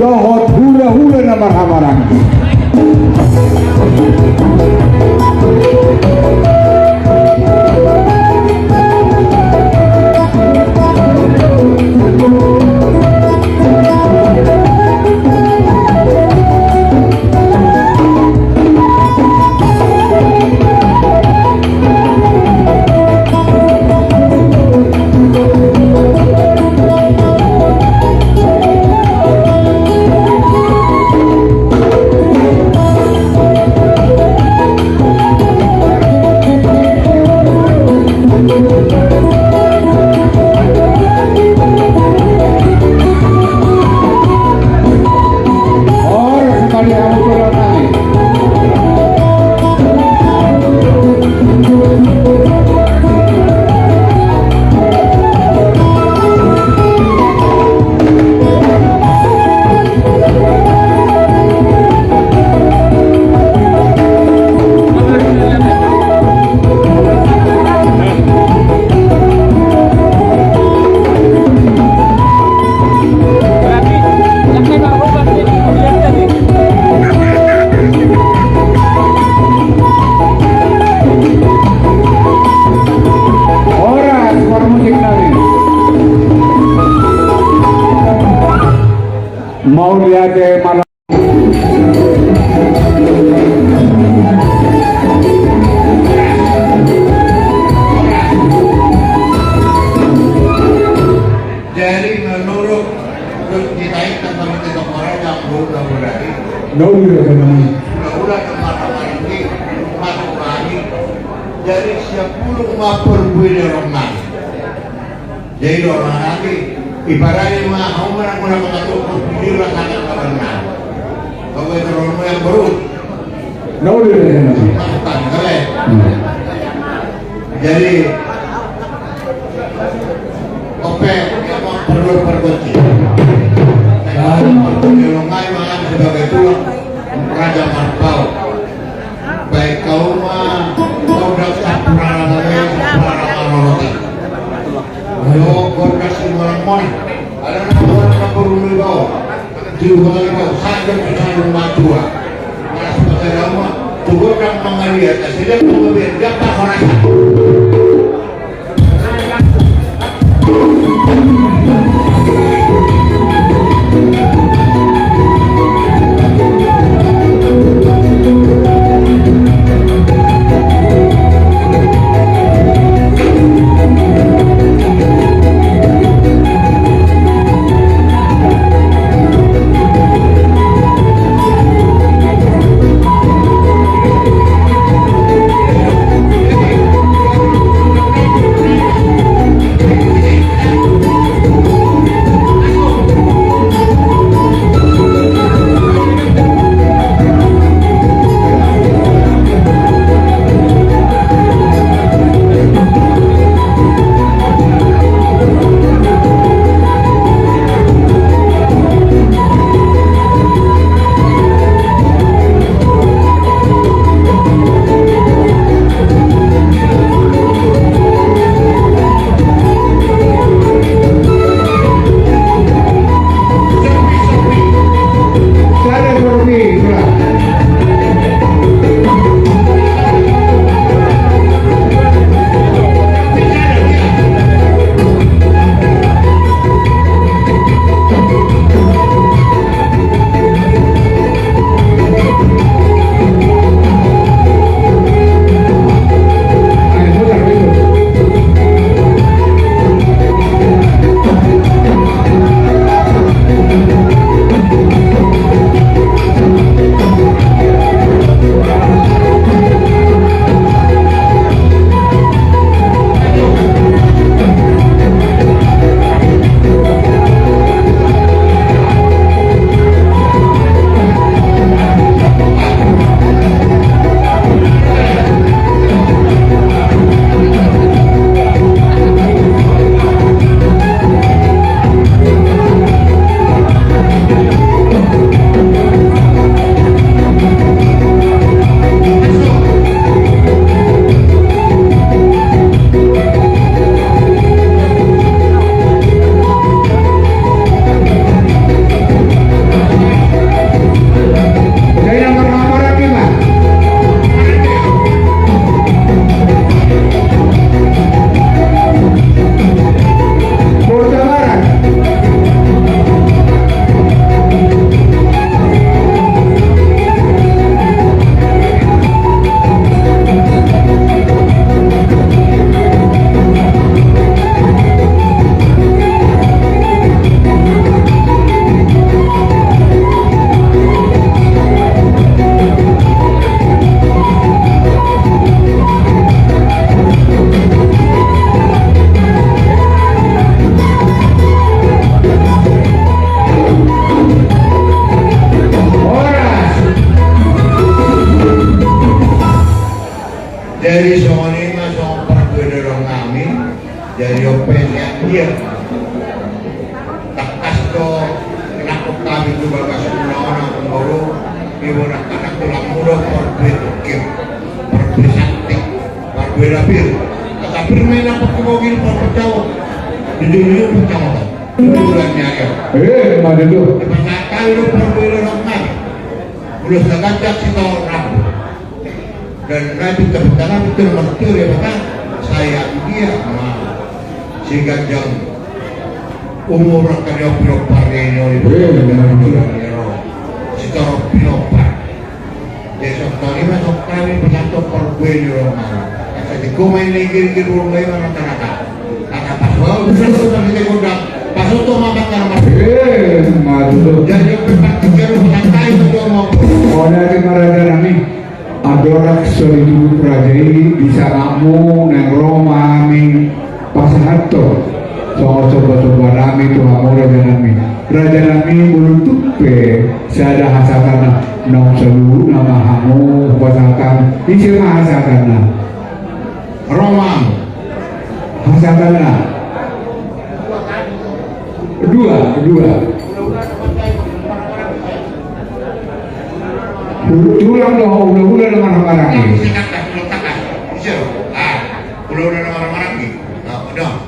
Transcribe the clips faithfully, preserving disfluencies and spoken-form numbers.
dohot hulahula na marhahamaranggi. Horas, parmusik nami. Mauliate malam. Jadi menurut, menurut kita itu, kami tetap orang yang muda berani. Nauli raja nami. Hulahula na marhahamaranggi, marhahamaranggi. Jadi siapulung ma parbue ni orang nami. Jadi do orang nami, ibaratna ma hamu ma nang mula mangatup pidi rasakan kabarna. Kau itu orang yang baru. Nauli raja nami. Mantap, keren. Hmm. Jadi, ope, perlu perkunci. Perkunci lo ngai mangan sebagai tulang Raja Marbao. Baik kau ma, kau dak sampurana bagai, sampurana maroroti. Ayo, kau dak si monang-monang. Ada nang orang kapurun di bawah. Tiup hali kau, sadar di sadar matua. Malas pakai lama, tugot nang mangaliat, asli dia mau ngebiar, dia tak merasa. Di bagas muna on, amangboru, di bona anak tulang muda, parbue tongkin, parbue santi, parbue labir. Asa pir ma i na parbue gogil, parbue cawo. Di dulu parbue cawo. Bulan ni ayo. Eh, maju tu. Di pasahat i do parbue lorong nai. Ulos na ganjang sitaon rambu. Dan na pinta-pinta na pinta na martir ya, maka saya dia ma si ganjang umur angka ni ompir-ompar ni oli. Sitaon ompir-ompar. Jadi sok tadi ma sok kami pesanto parbue ni orang mana. Asa di koma ini gir-gir urung lagi mana tanaka. Asa pas wau bisa tuh sama kita gondang. Pas untuk makan karena mas. Eh, maju. Jadi pepak tiga rumah tangga itu dia mau. Oh, dari maraja nami. Andorang so dituduh raja i, di sangapmu naeng ro ma hami pasahathon songon somba-somba nami tu hamu raja nami. Raja nami, molo tung pe sada hasahatna, naung saluhutna ma hamu pasahat hami. Ise ma hasahatna? Ro ma hamu. Hasahatna. Dua, dua. Tulang do hula-hula na marhaha-maranggi.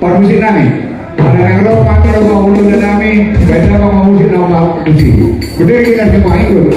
Parmusik nami. Ada yang lo pakai lo mau hula nami. Beda mau musik nama musik. Bener kita semua ikut.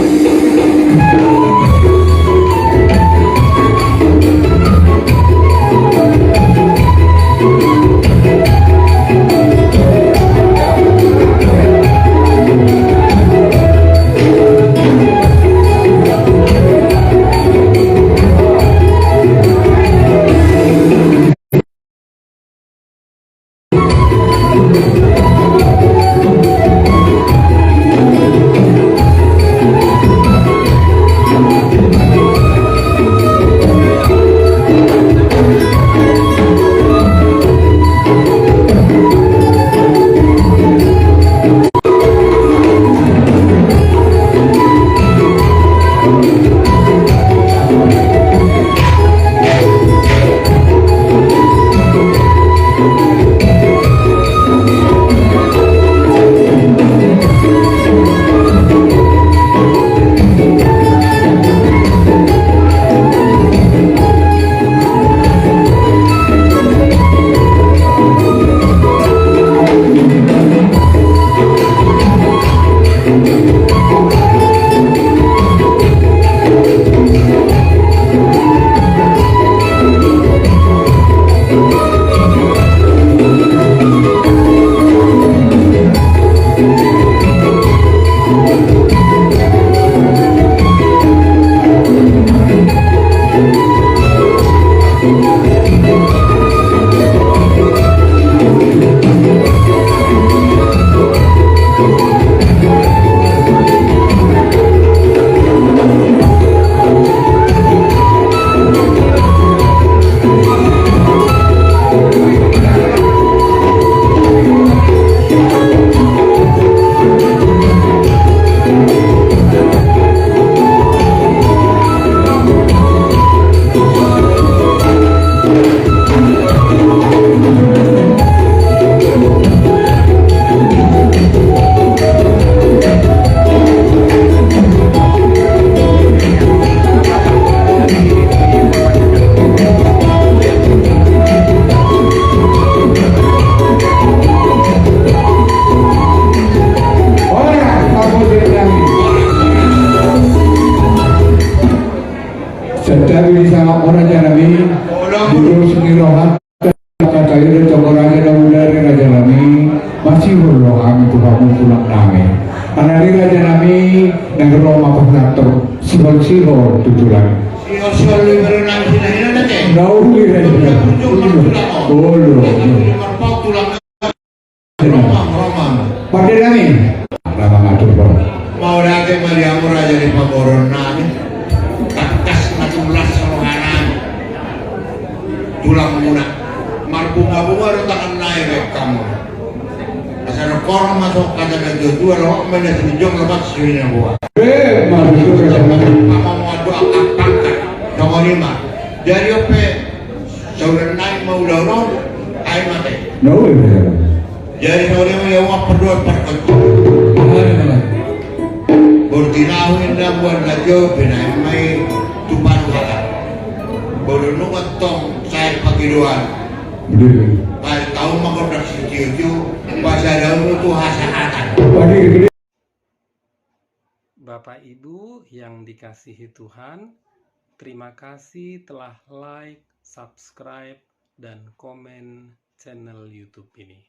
Santabi di sangap raja nami, bulus ni roha. Kata i do tonggo raja na mudari raja nami, masihol do hami tu hamu tulang nami. Alani raja nami, na ro ma pasahathon sihol-sihol tu tulang. Sihol-sihol do ibana nami sinahina nate. Na uli raja nami. Olo. Olo. Olo. Olo. Olo. Olo. Olo. Olo. Olo. Pande nami. Nama ngatur bang. Mauliate ma di hamu raja ni pamoruon nami. Tangkas ma tulang saluhutna. Tulang muna. Marbunga-bunga do tangan nai baen hamu. Asa dohonon ma songon hata na tuatua, lomak ma na sinjong, lomak sinuan na boha. Eh, marbunga-bunga. Marbunga-bunga do angka pangkat. Songon i ma. Jadi on pe. Saudara nai ma ulaon on, ai mate. Na uli. Jadi saudara nai ma ulaon on, perdoa perkot. Buat na jo pinaimai tu paduakan. Baru nunga tong sai pakiduan. Baik tahu mengkontrak si tio-tio, bahasa daun itu hasahatan. Bapak Ibu yang dikasihi Tuhan, terima kasih telah like, subscribe, dan komen channel YouTube ini.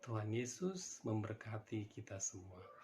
Tuhan Yesus memberkati kita semua.